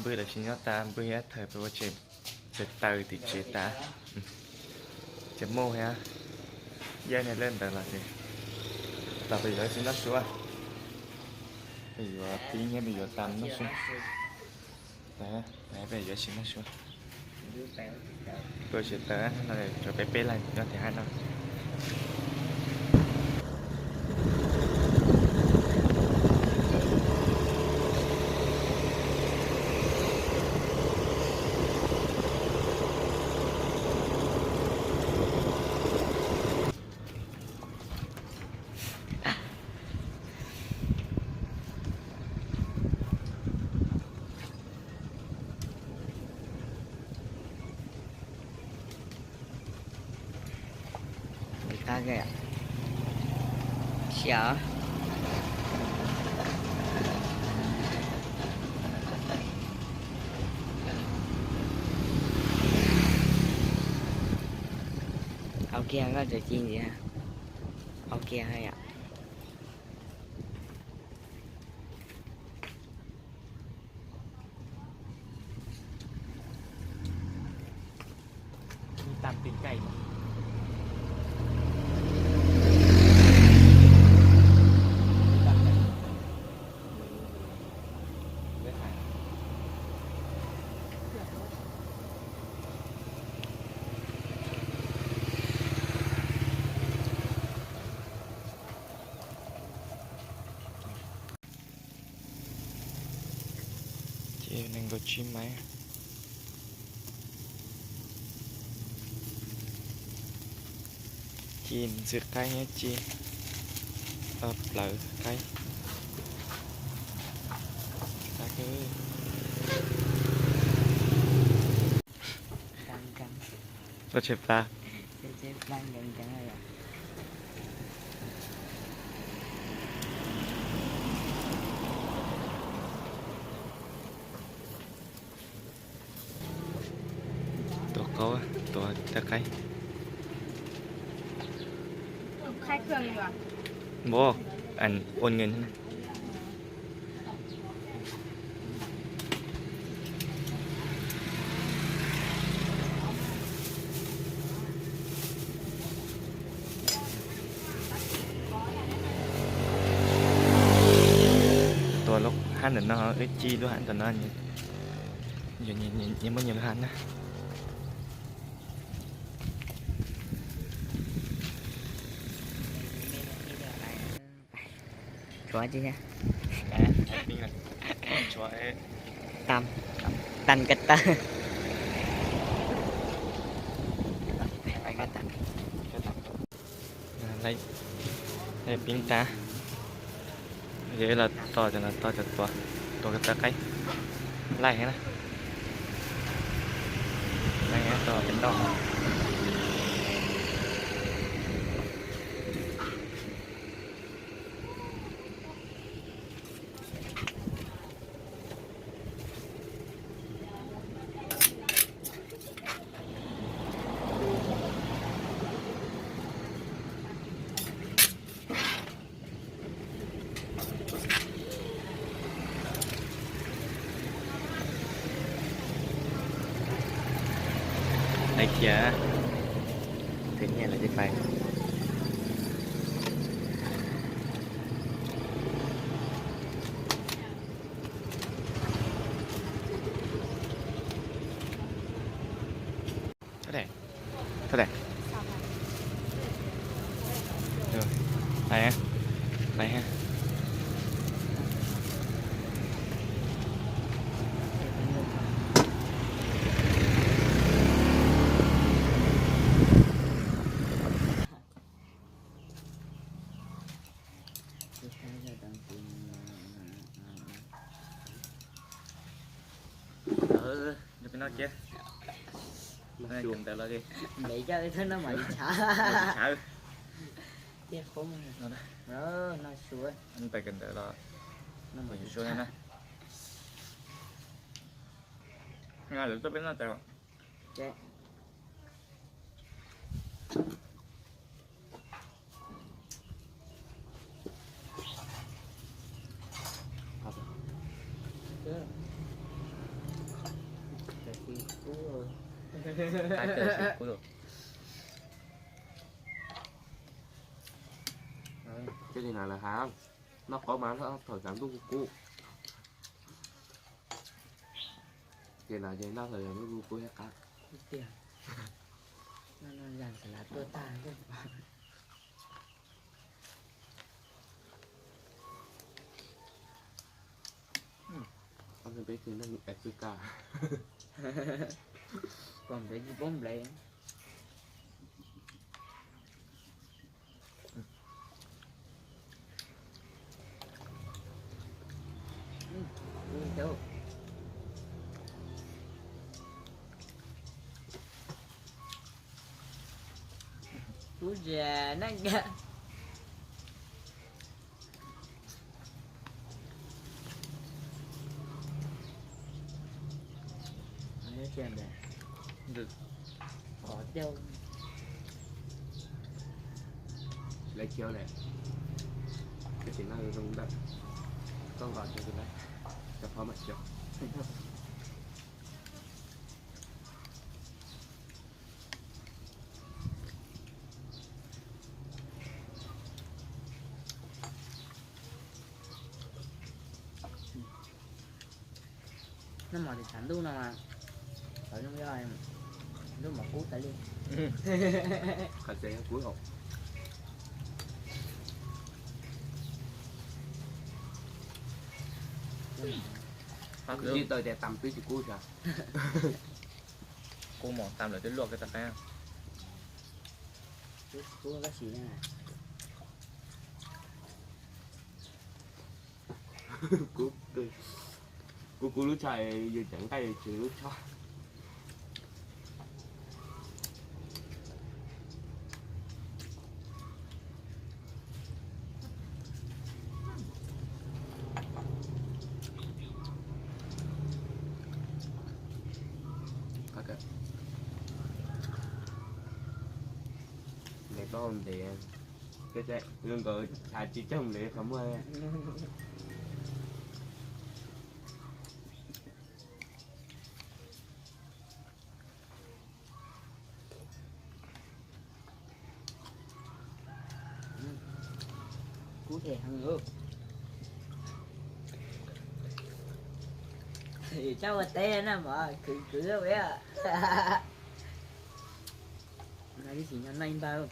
Npwg lawv tsis nyob tas, npwg ib thawm peb ua tsev, tsev taws tim tsev tas. Ces muaj thiab, yaj niag lej ntawd los ces tos peb yuav tsis noj su, peb yuav pib nyiab peb yuav tas noj su. Peb yuav tsis noj su, tuaj tsev taws no, cov peb peb leeg nyob tim hab no. Au kiag koj tseem ci ntxiv, au kiag yom. Ces nees nkaum tsib maiv. Ci ntxwv qaib, ci plawv qaib. Tuaj tseg plab. Tuav qaub, tuav tawv qaib. Npawg, ua nws. Tuav lub hab ntawm no, wb ci lub hab ntawm no, nyias muaj nyias lub hab na. Tshuav tsis, tam, tam ka taw. Pib tas, yog los tos cov no, tos cov tuav, tuav ko taw qaib, laij heev na. Laij heev, tos peb noj. Laiv khiav, khwv nyiaj lawm thiaj pais. Thov daim. Thov daim. Laiv, laiv. Noj kiag. Ntev ntawd los ntev, ntev coj ib thawj no mam li tshav. Tshav. Tiaj qub no, noj suav. Ntev kawg ntawd los noj mam li tshav na. Lawv tuaj peb noj tas. Qab tsaws siv kub lawm. Tej li na lawv hais, noj qaub mas noj thaum tsaus ntuj kub kub. Ces no ces noj thaum tsaus ntuj kub kub thiab qab. Tiag, noj noj zag xav lav tuaj tag. Ob peb tug neeg Africa, pom nplej tsis paub nplej. Kub tsis neej Qhov cau. Lawv khiav lawm. Koj tsis noj zoo ntawm, koj nqa rau kuv na, cov phob mam khiav. Noj mov tim tshav ntuj no mas, qhov zoo yog ntuj mov kub tas li. Qhov tseem kub hauv. Tsis tau tias tam twb tsis kub thiab. Kub mov tam lawm twb luaj kawg tag qab. Kub tab sis kub, kub lub tsho, yus ceev nqaij yus tswv lub tsho. Ntes tau ntes, zoo nkaus tshav tsis cog ntes qhov muag. Kub them heev. Txhob ua teb na mov, khwv khwv ua. Ib sim no noj ib npab.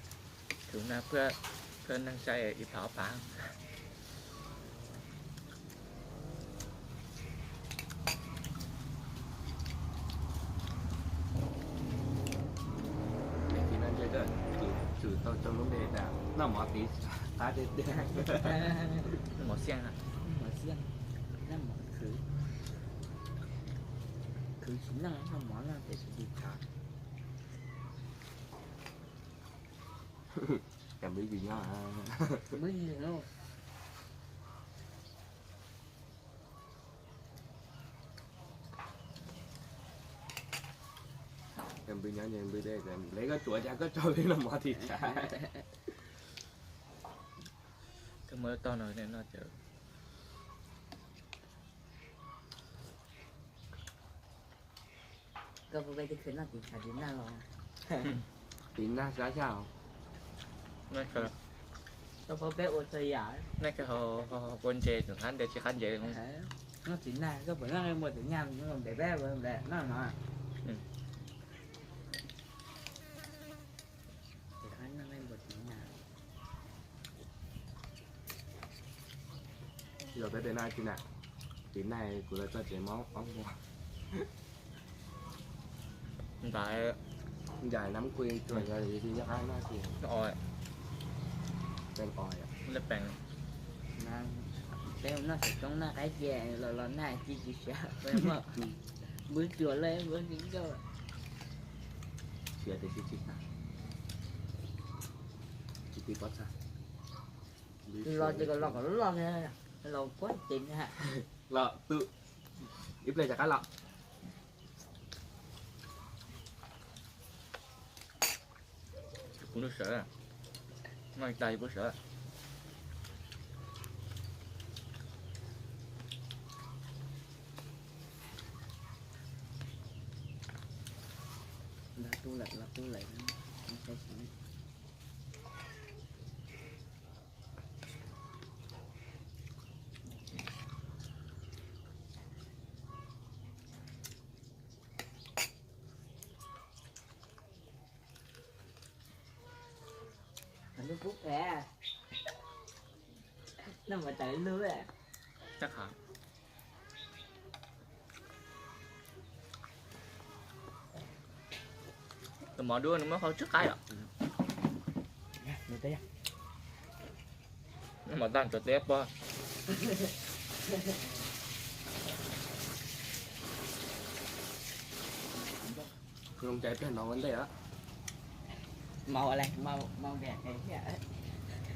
Khwv na, pab neeg saib ib phav ob phav. Tsis no ntshe koj tsum tau rau lub npe tas noj mov tiv qab tiag tiag. Mov xiaj, mov xiaj, noj mov khwv, khwv tsis noj, noj mov noj tes tiv qab. Cov npwb tsis nyob, npwb tsis nyob. Cov npwb nyob, npwb, npwb koj tsuav cas koj tso li no mov tiv qab. Koj muab tog no no cov. Koj puas peb twb khwv noj tiv qab tiv nag los? Tiv nag sab sab os. Koj puas peb ua txhua yam. Nej kawg ho ua ntses tseem qab ntses tsis qab ntses. Noj tiv nag koj puas noj muaj tiv nag npe peb npe noj no. Tiv qab noj muaj tiv nag. Yog peb tes nag tsis na, tiv nag kuv lawv txoj tsev mob ob muag. Ntais, ntais nab kui tsuas yog tiv nag noj tsis. Peeb os, lej peeb. Peb noj xyuam tsoob noj qaib cia los los nag ci tsis siav, npwb tsuas lej npwb tsis ncauj. Siav tias tsis tsis tag, tsis tsis pob txha. Los ces kom los kom loj loj, los puag ces na. Los tu, ib pliag rov qab los. Kuv lub sawv, noj tas kuv sawv. Tu lawm los tu lawm. Lub kub phem. No mas tawm lub. Tus mov dua nws muab hau tsib qaib os. Mov tag tsuas teb pob. Zoo cai pliag no ua ntej. Mau, mau, mau npias thiab.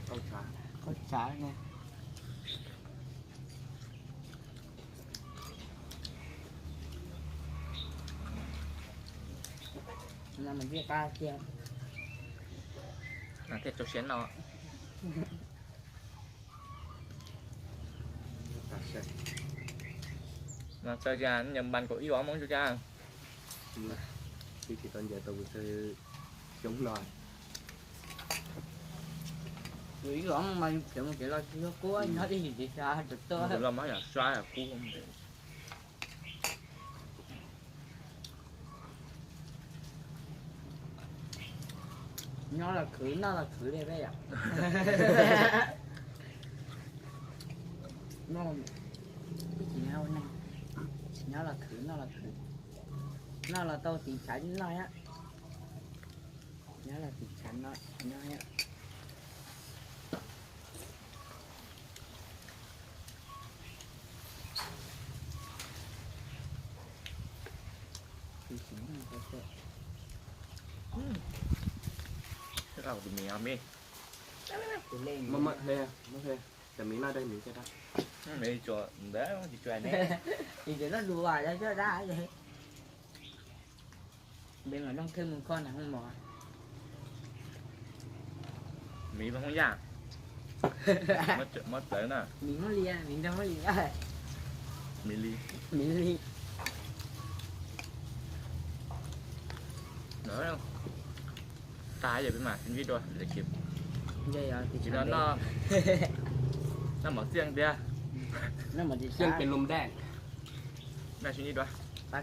Qaub tshav ne. No mas ntsej qab tiag. Thiaj rau siab no. Mas txawj cas nyias npas kaum ib ob moos tsuas cas. Twb tsis tau ncaws tau kuv txawj xyoob no. Yus ib los mas yus khiav mus kev los tsis yog kub, nyob ib yim tsis sab rau tuaj. Los mas yam sab kub. Nyob los khwv, noj los khwv li peb yom. Nyob los khwv, noj los khwv. Noj los tau tiv tshav noj thiab. Nyob los tiv tshav noj nyob thiab. Tus miv, muab hle, muab hle, cov miv no dai miv cov dab. Miv tsuas ntawd tsis tsuas ne. Ib txwm loj lus as cov dab. Peb mas looj thwj mus kho na hoob mos. Miv Hmoob Yaj. Muab txawv na. Miv Hmoob Li, miv nrog Hmoob Li. Miv Li. Miv Li. Tag yog peb mam sib ntsib dua. Noj mov txiaj tiag. Txiaj pes lum daj. Mam sib ntsib dua. Pab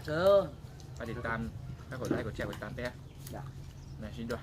tis tam, pab kom like, kom share, kom tam peb. Mam sib ntsib dua.